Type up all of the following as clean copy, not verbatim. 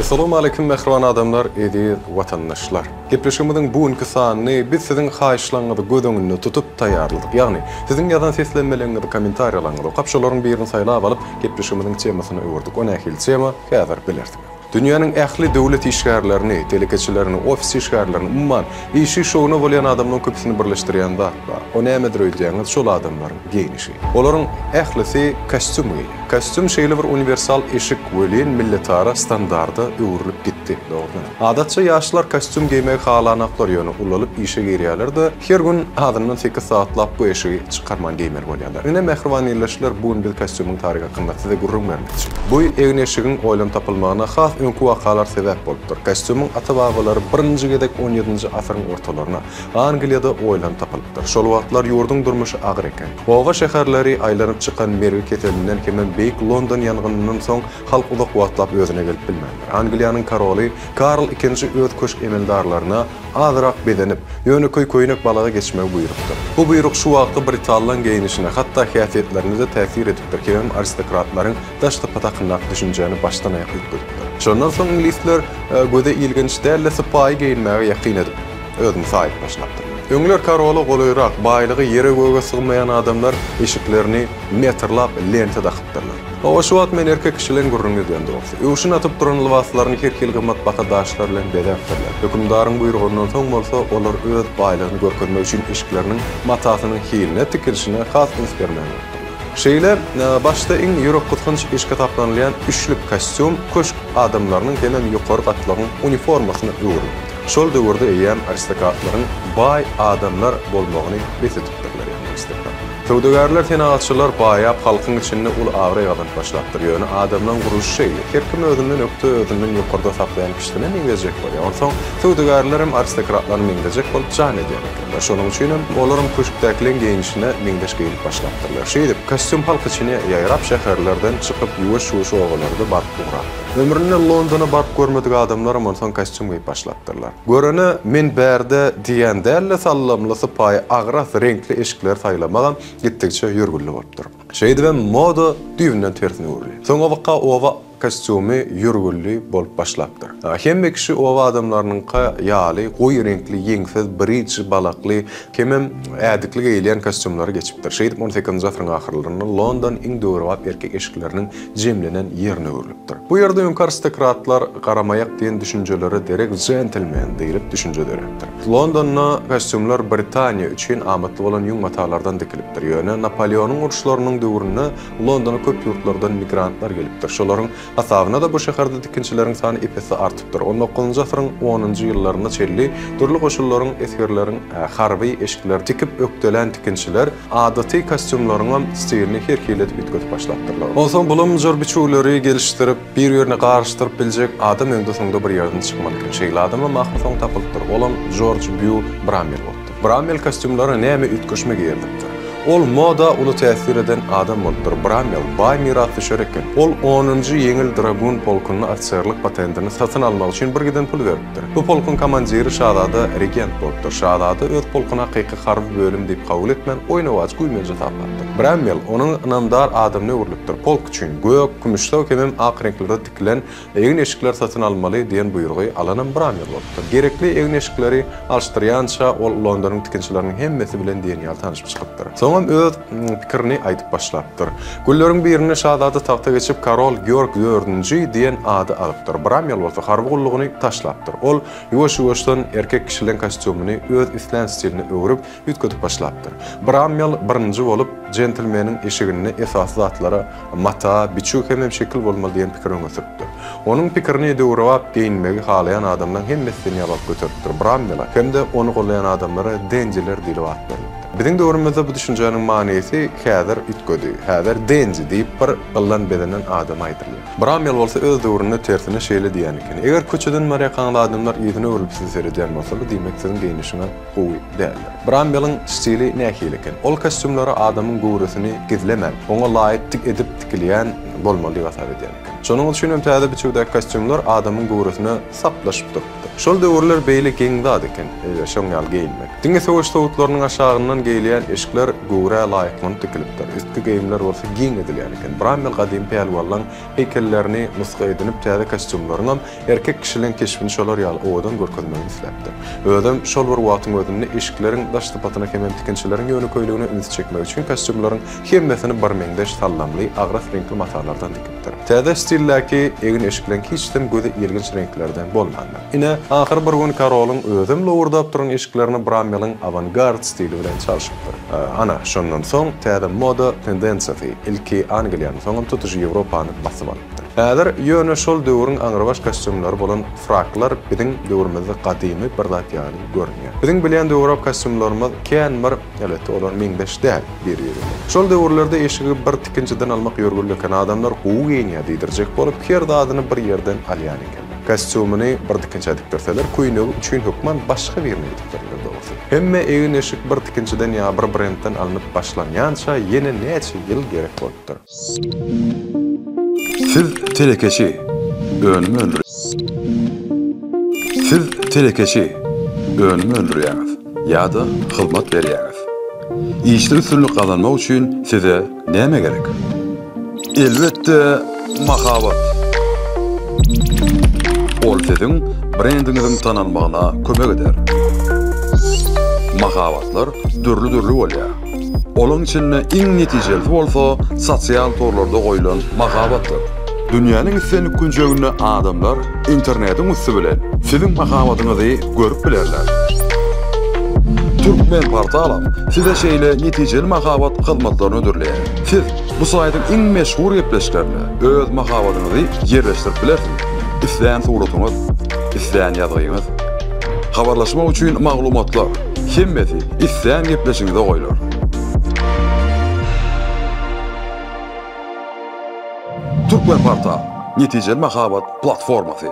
Essalawmaleýkim mähriban adamlar, eziz watandaşlar! Gepleşigimiziň bu günki sanyny biz siziň haýyşlaryňyzy göz öňünde tutup taýýarladyk. Ýagny, siziň ýazan seslenmeleriňizi, kommentariýalaryňyzy okap, şolaryň birini saýlap alyp, gepleşigimiziň temasyna öwürdik. O nähili tema, häzir bilersiňiz. Dünýäniň ähli döwlet işgärlerini, telekeçilerini, ofis işgärlerini, umuman, işi şowuna bolýan adamlaryň köpüsini birleşdirýän zat bar. O nämedir öýdýäňiz, şol adamlaryň geýnişi. Olaryň ählisi kostýum geýýär. Kostýum şeýle bir uniwersal eşik welin, milletara standarda öwrülip gitdi, dogrudanam. Adatça ýaşlar kostýum geýmegi halanoklar, ýöne ulalyp işe girýärler-de, her gün azyndan sekiz sagatlap bu eşigi çykarman geýmeli bolýarlar. Ine, mähriban ildeşler, bu gün biz kostýumyň taryhy hakynda size gürrüň bermekçi. Bu egin-eşigiň oýlanyp tapylmagyna has öňki wakalar sebäp bolupdyr. Kostýumyň ata-babalary birinji gezek on ýedinji asyryň ortalaryna, Angliýada oýlanyp tapylypdyr. Şol wagtlar ýurduň durmuşy agyr eken. Oba-şäherleri aýlanyp çykan mergi keselinden hemem Beýik London ýangynyndan soň halk uzak wagtlap özüne gelip bilmändir. Angliýanyň koroly Karl ikinji öz köşk emeldarlaryna azyrak bezenip, ýönekeý köýnek-balaga geçmegi buýrupdyr. Bu buýruk şu wagtky britanlaň geýnişine, hatda häsiýetlerine-de täsir edipdir hemem aristokratlaryň daş sypaty hakyndaky düşünjäni başdan-aýak üýtgedipdir. Şondan soň iňlisler göze ilginç däl-de sypaýy geýinmäge ýakyn edip, özüni saýyp başlapdyr. Öňler korola golaýrak, baýlygy ýere-göge sygmaýan adamlar eşiklerini metrlap lenta dakypdyrlar. Hawa, şu wagt men erkek kişileň gürrüňini edýän dogrusy. Öwşün atyp duran lybaslaryny her hili gymmatbaha daşlar bilen bezäpdirler. Hökümdaryň buýrugyndan soň bolsa olar öz baýlygyny görkezmek üçin eşikleriniň matasynyň hiline, tikilişine has üns bermän bolupdyrlar. Şeýle, başda iň ýürekgysgynç eşik hasaplanylýan üçlük kostýum köşk adamlarynyň hemem ýokary gatlagyň uniformasyna öwrülipdir. Şol döwürde eýýäm aristokratlaryň baý adamlar bolmagyny bes edipdirler, ýagny aristokratlar. Söwdagärler, senagatçylar baýap, halkyň içinde uly abraý gazanyp başlapdyr. Ýöne adamlaň gurluşy şeýle, her kim özünden ökde, özünden ýokarda saklaýan kişisine meňzejek bolýar. Onsoň söwdagärlerem aristokratlara meňzejek bolup jan edýän ekenler. Şonuň üçinem olaram köşkdäkileň geýnişine meňzeş geýnip başlapdyrlar. Şeýdip, kostýum halk içine ýaýrap, şäherlerden çykyp, ýuwaş-ýuwaş obalara-da baryp ugrapdyr. Ömründe Londona baryp görmedik adamlaram onsoň kostýum geýip başlapdyrlar. Görene men bärde diýýän däl-de sallamly, sypaýy, agras, reňkli eşikleri saýlamagam gitdikçe ýörgünli bolupdyr. Şeýdibem moda düýbünden tersine öwrülýär. Soňabaka oba kostýumy ýörgünli bolup başlapdyr. Hemme kişi oba adamlarynyňky ýaly goýy reňkli, ýeňsiz, bridž, balakly, hemem ädikli geýilýän kostýumlara geçipdir. Şeýdip on sekizinji asyryň ahyrlarynda London iň döwrebap erkek eşikleriniň jemlenen ýerine öwrülipdir. Bu ýerde öňki aristokratlar garamaýak diýen düşünjelere derek jentlmen diýlip düşünje döräpdir. Londonda kostýumlar Britaniýa üçin amatly bolan ýüň matalardan dikilipdir. Ýöne Napoleonyň uruşlarynyň döwründe Londona köp ýurtlardan migrantlar gelipdir. Şolaryň hasabyna-da bu şäherde tikinçileriň sany ep-esli artypdyr. On dokuzynjy asyryň onunjy ýyllaryna çenli dürli goşunlaryň, esgerleriň harby eşikleri tikip ökdelän tikinçiler Adaty kostýumlaryňam stilini her hili edip üýtgedip başlapdyrlar. Onsoň bulam-bujar biçüwleri gelişdirip, bir-birine garyşdyryp biljek adam öňde-soňda bir ýerden çykmaly eken. Şeýle adamam ahyrsoňy tapylypdyr. Olam Jorj Býu Brammel bolupdyr. Brammel kostýumlara näme üýtgeşme girizipdir? Ol moda uly täsir eden adam bolupdyr. Brammel baý mirasdüşer eken. Ol onunjy ýeňil dragun polkunda ofiserlik patentini satyn almak üçin birgiden pul beripdir. Bu polkuň komandiri şazada regent bolupdyr. Şazada öz polkuny hakyky harby bölüm diýip kabul etmän, oýnawaç güýmenje hasaplapdyr. Brammel onuň ynamdar adamyna öwrülipdir. Polk üçin gök, kümüşsöw hemem ak reňklerde tikilen egin-eşikler satyn almaly diýen buýrugy alanam Brammel bolupdyr. Gerekli egin-eşikleri alşdyrýança ol Londonyň tikinçileriniň hemmesi bilen diýen ýaly tanyşyp çykypdyr. Soňam öz pikirini aýdyp başlapdyr. Günleriň birinde şazada tagta geçip, korol Georg dördünji diýen ady alypdyr. Brammel bolsa harby gullugyny taşlapdyr. Ol Ýuwaş-ýuwaşdan erkek kişileň kostýumyny öz islän stiline öwrüp, üýtgedip başlapdyr. Brammel birinji bolup, jentlmeniň eşiginde esasy zatlara mata, biçüw hemem şekil bolmaly diýen pikiri öňe sürüpdir. Onuň pikirini döwrebap geýinmegi halaýan adamlaň hemmesi sen ýaly alyp göteripdir. Brammele hem-de ony gollaýan adamlara dendiler diýlip at berlipdir. Biziň döwrümizde bu düşünjäniň manysy häzir üýtgedi. Häzir dendi diýip bir gyldan bezenen adama aýdylýar. Brammel bolsa öz döwründe tersine şeýle diýýän eken, Eger köçeden barýarkaňyz adamlar yzyna öwrülip size seredýän bolsalar, diýmek siziň geýnişiňiz gowy däldir. Brammeliň stili nähili eken? Ol kostýumlary adamyň göwresini gizlemän, oňa laýyk tik edip tikilýän. bolmaly diýip hasap edýän eken. Şonuň üçin hem täze biçüwdäki kostýumlar adamyň göwresine saplaşyp durupdyr. Şol döwürler beýle geň zat eken, eýle şoň ýaly geýinmek. Diňe söweş sowutlarynyň aşagyndan geýilýän eşikler göwrä laýyklanyp dikilipdir. Üstki geýimler bolsa giň edilýän eken. Brammel gadymy pälwanlaň heýkellerini nusga edinip täze kostýumlaryňam erkek kişileň keşbini şolar ýaly owadan görkezmegini isläpdir. Özem şol bir wagtyň özünde eşikleriň daş sypatyna hemem tikinçileriň ýönekeýligine ünsi çekmek üçin kostýumlaryň hemmesini birmeňzeş sallamly, agras reňkli matalardan dikipdir. Täze stildäki egin-eşikleň hiçsem göze ilginç reňklerden bolmandyr. Ine, ahyry bir gün korolyň özem lowurdap duran eşiklerini Brammeliň awangard stili bilen çalşypdyr. Ana, şondan soň täze moda tendensiýasy ilki Angliýany, soňam tutuş Ýewropany basyp alypdyr. Häzir ýöne şol döwrüň aňrybaş kostýumlary bolan fraklar biziň döwrümizde gadymy bir zat ýaly görünýär. Biziň bilýän döwrebap kostýumlarymyz kän bir, elbetde, olar meňzeş däl bir-biri bilen. Şol döwürlerde eşigi bir tikinçiden almak ýörgünli eken, adamlar gowy geýinýär diýdirjek bolup, her zadyny bir ýerden alýan ekenler. Kostýumyny bir tikinçä dikdirseler, köýnegi üçin hökman başga birine dikdirirler dogrusy. Hemme egin-eşik bir tikinçiden ýa bir brendden alnyp başlanýança ýene näçe ýyl gerek bolupdyr. Siz telekeçi, önüm öndür. Siz telekeçi, önüm öndürýäňiz ýa-da hyzmat berýäňiz. Işde üstünlik gazanmak üçin size näme gerek? Elbetde, mahabat. Ol siziň brendiňiziň tanalmagyna kömek eder. Mahabatlar dürli-dürli bolýar. Olaň içinde iň netijelisi bolsa sosial torlarda goýlan mahabatdyr. Dünýäniň islendik künjeginde adamlar internetiň üsti bilen siziň mahabatyňyzy görüp bilerler. Türkmenportalam size şeýle netijeli mahabat hyzmatlaryny hödürleýär. Siz bu saýtyň iň meşhur gepleşiklerine öz mahabatyňyzy ýerleşdirip bilersiňiz. Islän suratyňyz, islän ýazgyňyz. Habarlaşmak üçin maglumatlar, hemmesi islän gepleşigiňize goýlar. Türkmenportal, netijeli mahabat platformasy.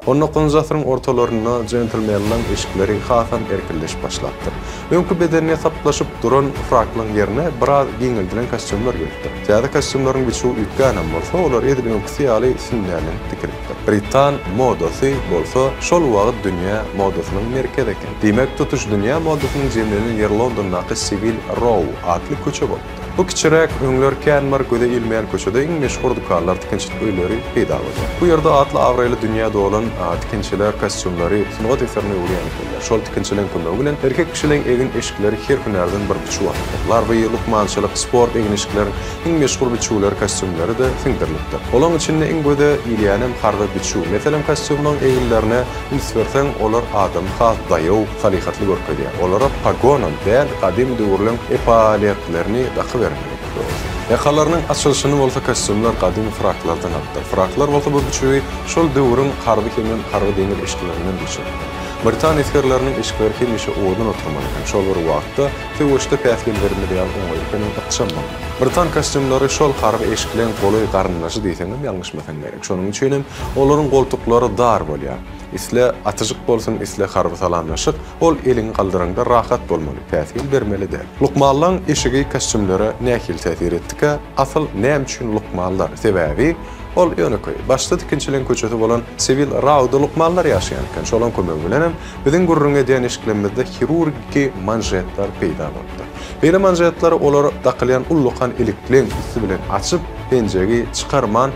On dokuzynjy asyryň ortalarynda jentlmenleň eşikleri hasam erkinleşip başlapdyr. Öňki bedenine saplaşyp duran fraklaň ýerine biraz giňeldilen kostýumlar gelipdir. Täze kostýumlaryň biçüwi üýtgänem bolsa, olar edil öňküsi ýaly sünnälenip tikilipdir. Britan modasy bolsa şol wagt dünýä modasynyň merkezi eken. Diýmek, tutuş dünýä modasynyň jemlenen ýeri Londondaky Sewil Row atly köçe bolupdyr. Bu kiçiräk, öňler kän bir göze ilmeýän köçede iň meşhur dükanlar, tikinçilik öýleri peýda bolýar. Bu ýerde atly-abraýly dünýä dolan tikinçiler kostýumlary sungat eserine öwürýän ekenler. Şol tikinçiligiň kömegi bilen erkek kişileň egin-eşikleri her hünärden bir biçüw alypdyr. Larby, lukmançylyk, sport egin-eşikleriň iň meşhur biçüwleri kostýumlary-da siňdirilipdir. Olaň içinde iň göze ilýänem harby biçüw. Meselem, kostýumlaň eginlerine Üns berseň, olar adamy has daýaw, salyhatly görkezýär. Olara pogonam däl, gadymy döwürleň epaletlerini dakybermeli, dogrusy. Ýakalarynyň açylyşyny bolsa kostýumlar gadymy fraklardan alypdyr. Fraklar bolsa bu biçüwi şol döwrüň harby hemem harby-deňiz eşiklerinden göçüripdir. Britan esgerleriniň eşikleri hemişe owadan oturmaly eken, şol bir wagtda söweşde päsgel bermez ýaly oňaýly hemem ykjam bolmaly. Britan kostýumlary şol harby eşikleň golaý garyndaşy diýseňem ýalňyşmasaň gerek. Şonuň üçinem Olaryň goltuklary dar bolýar. Isle atyjyk bolsun, isle harby salamlaşyk, ol eliňi galdyraňda rahat bolmaly, päsgel bermeli däl. Lukmanlaň eşigi kostýumlere nähili täsir etdikä? Asyl näme üçin lukmanlar? Sebäbi, ol ýönekeý. Başda tikinçiligiň köçesi bolan Sewil Rauda lukmanlar ýaşaýan eken. Şolaň kömegi bilenem biziň gürrüň edýän eşiklemizde hirurgiki manžetler peýda bolupdyr. Beýle manžetleri olar dakylýan ullakan ilikleň üsti bilen açyp, penjegi çykarman,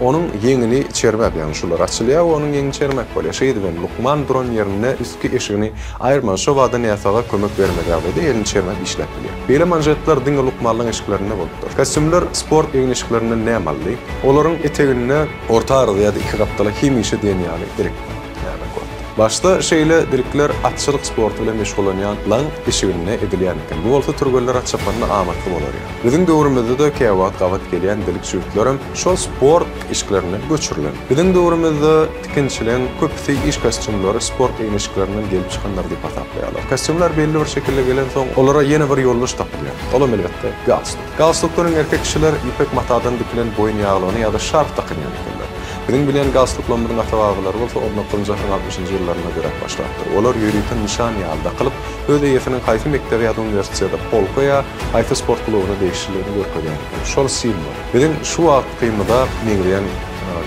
Onuň ýeňini çermäp, ýagny şular açylýar we onuň ýeňini çermäp bolýar. Şeýdibem, lukman duran ýerinde üstki eşigini aýyrman, şo bada näsaga kömek bermeli ýagdaýda elini çermäp işläp bilýär. Beýle manžetler diňe lukmanlaryň eşiklerinde bolupdyr. Kostýumlar sport egin-eşiklerinden näme aldy? Olaryň eteginde orta arada ýa-da iki gapdala hemişe diýen ýaly dilik näme bolupdyr. Başda şeýle dilikler atçylyk sporty bilen meşgullanýanlaryň eşiginde edilýän eken. Bu bolsa türgenler at çapanda amatly bolar ýaly. Biziň döwrümizde-de käwagt gabat gelýän dilik jübütlerem şol sport eşiklerinden göçürilen. Biziň döwrümizde tikinçileň köpüsi iş kostýumlary sport egin-eşiklerinden gelip çykandyr diýip hasaplaýarlar. Kostýumlar belli bir şekilde gelensoň, olara ýene bir ýoldaş tapylýar. Olam elbetde, galstuk. Galstukdan öň erkek kişiler ýüpek matadan dikilen boýun ýaglygyny ýa-da şarf dakynýan ekenler. Biziň bilýän galstuklarymyzyň ata-babalary bolsa on dokuzynjy asyryň altmyşynjy ýyllarynda döräp başlapdyr. Olar ýörite nyşan ýaly dakylyp, öz eýesiniň haýsy mekdebe ýa-da uniwersitete, polka ýa haýsy sport klubyna degişliligini görkezýän eken. Şol simwol. Biziň şu wagtkymyza meňzeýän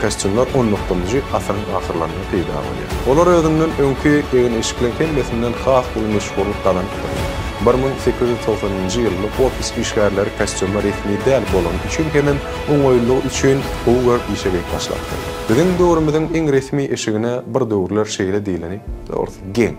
kostýumlar on dokuzynjy asyryň ahyrlarynda peýda bolýar. Olar özünden öňki egin-eşikleň hemmesinden has uly meşhurlyk gazanypdyrlar. 1890-njy ýylda ofis işgärleri kostýuma resmi däl bolany üçin hemem oňaýlylygy üçin gowy görüp işe geýip başlapdyrlar. Biziň döwrümiziň iň resmi eşigine bir döwürler şeýle diýleni, dogrusy, geň.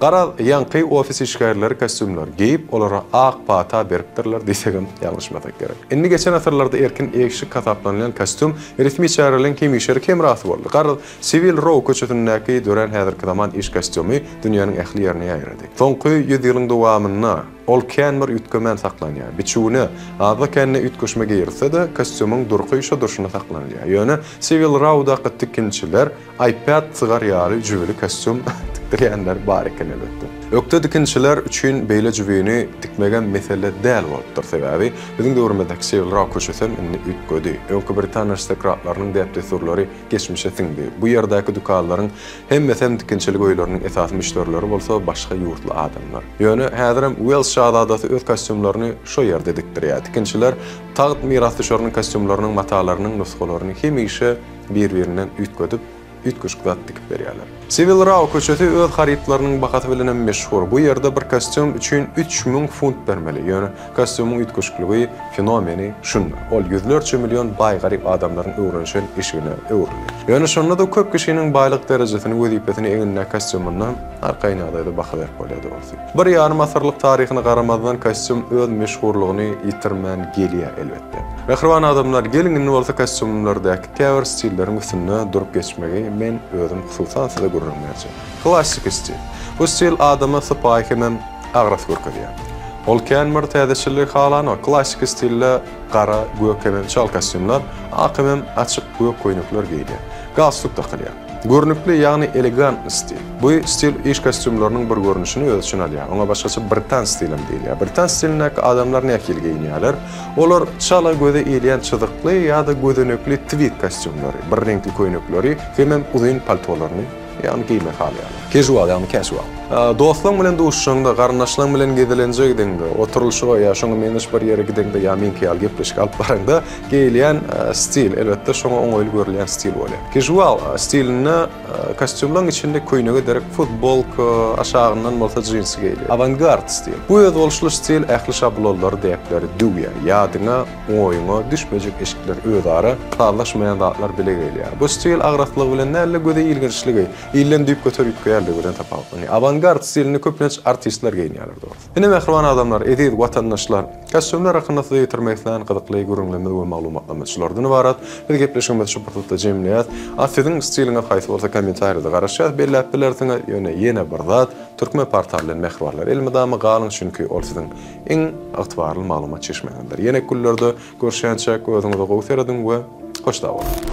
Garaz, ýaňky ofis işgärleri kostýumlar geýip, olara ak pata beripdirler diýsegem ýalňyşmasak gerek. Indi geçen asyrlarda erkin eşik hasaplanylýan kostýum resmi çäreleriň hemişelik hemrasy boldy. Garaz, Sewil Rou köçesindäki dörän häzirki zaman iş kostýumy dünýäniň ähli ýerine ýaýrady. Soňky ýüzýylyň dowamynda ol kän bir üýtgemän saklanýar. Biçüwine azda-kände üýtgeşme girizse-de, kostýumyň durky şo durşuna saklanylýar. Ýöne Sewil Roudaky tikinçiler iPad sygar ýaly jübüli kostýum tikdirýänler bar eken elbetde. Ökde tikinçiler üçin beýle jübini tikmegem mesele däl bolupdyr. Sebäbi biziň döwrümizdäki Sewil Rau köçesem indi üýtgedi. Öňki britan aristokratlarynyň däp-dessurlary geçmişe siňdi. Bu ýerdäki dükanlaryň hemmesem tikinçilik öýleriniň esasy müşderileri bolsa başga ýurtly adamlar. Ýöne häzirem Uels şazadasy öz kostýumlaryny şo ýerde dikdirýär. Tikinçiler tagt mirasdüşeriniň kostýumlarynyň matalarynyň nusgalaryny hemişe bir-birinden üýtgedip, üýtgeşik zat dikip berýärler. Sewil Rau köçesi öz harytlarynyň bahasy bilenem meşhur. Bu ýerde bir kostýum üçin 3000 funt bermeli. Ýöne kostýumyň üýtgeşikligi, fenomeni şunda, ol ýüzlerçe million baý-garyp adamlaryň öwrenişen eşigine öwrüldi. Ýöne şonda-da köp kişiniň baýlyk derejesini, wezipesini egnindäki kostýumyndan arkaýyn ýagdaýda baha berip bolýar dogrusy. Bir ýarym asyrlyk taryhyna garamazdan kostýum öz meşhurlygyny ýitirmän gelýär elbetde. Mähriban adamlar, geliň indi bolsa kostýumlardäki käbir stilleriň üstünde durup geçmegi men özüm hususan size gürrüň berjek. Klassiki stil. Bu stil adamy sypaýy hemem agras görkezýär. Ol kän bir täzeçilligi halanok. Klassiki stilde gara, gök hemem çal kostýumlar, ak hemem açyk gök köýnekler geýilýär. Galstuk dakylýar. Görnükli, ýagny elegantny stil. Bu stil iş kostýumlarynyň bir görnüşini öz içine alýar. Oňa başgaça britan stilem diýilýär. Britan stilindäki adamlar nähili geýinýärler? Olar çala göze ilýän çyzykly ýa-da gözenekli twid kostýumlary, bir reňkli köýnekleri hemem uzyn paltolaryny, ýagny geýmegi halaýarlar. Kežual, ýagny casual. Dostlaň bilen duşuşaňda, garyndaşlaň bilen gezelenje gideňde, oturylyşyga ýa şoňa meňzeş bir ýere gideňde ýa meňki ýaly gepleşik alyp baraňda geýilýän stil, elbetde, şoňa oňaýly görülýän stil bolýar. Kežual stilinde kostýumlaň içinde köýnege derek futbolka, aşagyndan bolsa jinsi geýilýär. Awangard stil. Bu özboluşly stil ähli şablonlary, däpleri döwýär. Ýadyňa, oýuňa düşmejek eşikler özara sazlaşmaýan zatlar bile gelýär. Bu stil agraslygy bilen däl-de, göze ilginçligi, ilden düýpgöter üýtgeýänligi bilen tapawutlanýar. Awangard stilinde köplenç artistler geýinýärler dogrusy. Ine mähriban adamlar, eziz watandaşlar! Kostýumlar hakynda size ýetirmek islän gyzykly gürrüňlerimiz we maglumatlarymyz şulardan ybarat. Biz gepleşigimizi şu pursatda jemleýäs. A siziň stiliňiz haýsy bolsa kommentariýada garaşýas, belläp bilersiňiz. Ýöne ýene bir zat, Türkmen portal bilen mähribanlar elmydama galyň çünki ol siziň iň ygtybarly maglumat çeşmäňizdir. Ýene günlerde görüşýänçäk özüňize gowy serediň we hoş sag boluň!